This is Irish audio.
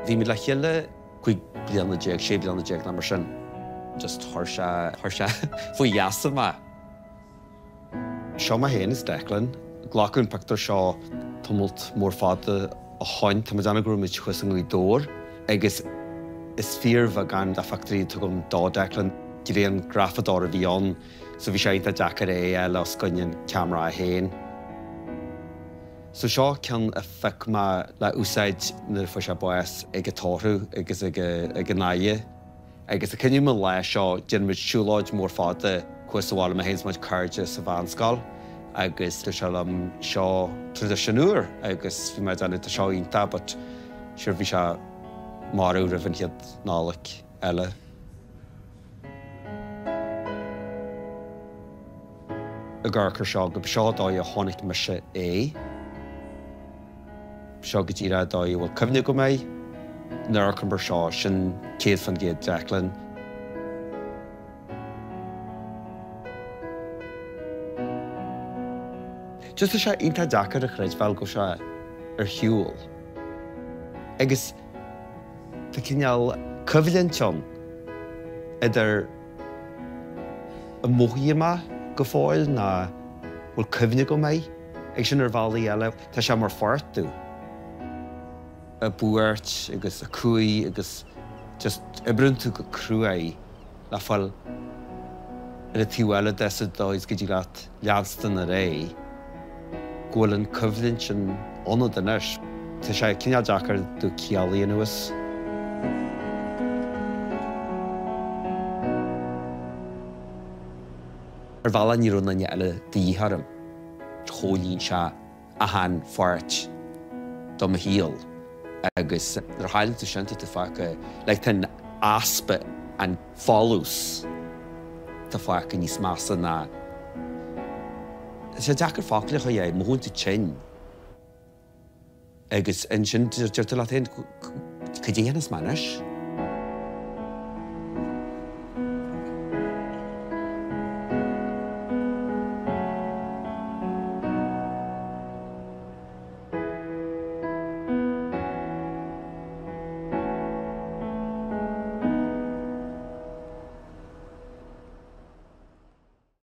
Bhí muid le chéile 15 bliana, 16 bliana nó mar sin. Just chuir sé, chuir sé faoi gheasa mé. Seo mé féin is Declan. Glacadh an pictiúr seo tamalt mór fada ó shoin, tá mé ag déanamh go raibh muid thuas i nGaoth Dobhair agus is fíorbheagán de phictiúirí atá agam do Declan. Grianghrafadóir a bhí ann so bhí sé iontach deacair é a fháil os coinne an ceamara féin. So seo ceann a phioc mé le úsáid nuair a fuair sé bás ag an tórramh agus ag an fhaire. Agus is cuimhin liom an lá seo, déanann muid siúlóid mór fada thuas sa bhaile, mé féin is mo chuid cairde sa mheánscoil agus dúirt sé liom seo traidisiún úr agus bhí mé ag déanamh tá seo iontach but sure bhí sé marbh roimh an chéad Nollaig eile. Ag amharc ar seo, gurb seo an dóigh a chonaic mise é. Seo go díreach an dóigh a bhfuil cuimhne agam air. Nuair a amharcaim air seo, sin 100% Declan. Just tá sé iontach deacair a chreidbheáil go bhfuil sé ar shiúl. Agus tá cineál coimhlint ann idir an mothaím é go fóill nó bhfuil cuimhne agam air. Ag sin ar bhealaí eile, tá sé mar pháirt domh. A buairt agus a cumhaidh agus just oibríonn tú go cruaidh le fáil ar an taobh eile de sa dóigh is go dtig leat leanstan ar aghaidh, go bhfuil an coimhlint sin ionat anois. Tá sé cineál deacair do ciallaí anuas. Ar bhealach ní raibh aon duine eile de dhíth orm. Chomhlíon sé achan pháirt do mo shaol agus nuair a chailleann tú sin tá tú fágtha like tá an easpa, an folús tá fágtha níos measa ná tá sé deacair focail a chur air, mothaíonn tú tinn agus ansin deir tú leat féin cad é a dhéanfas mé anois?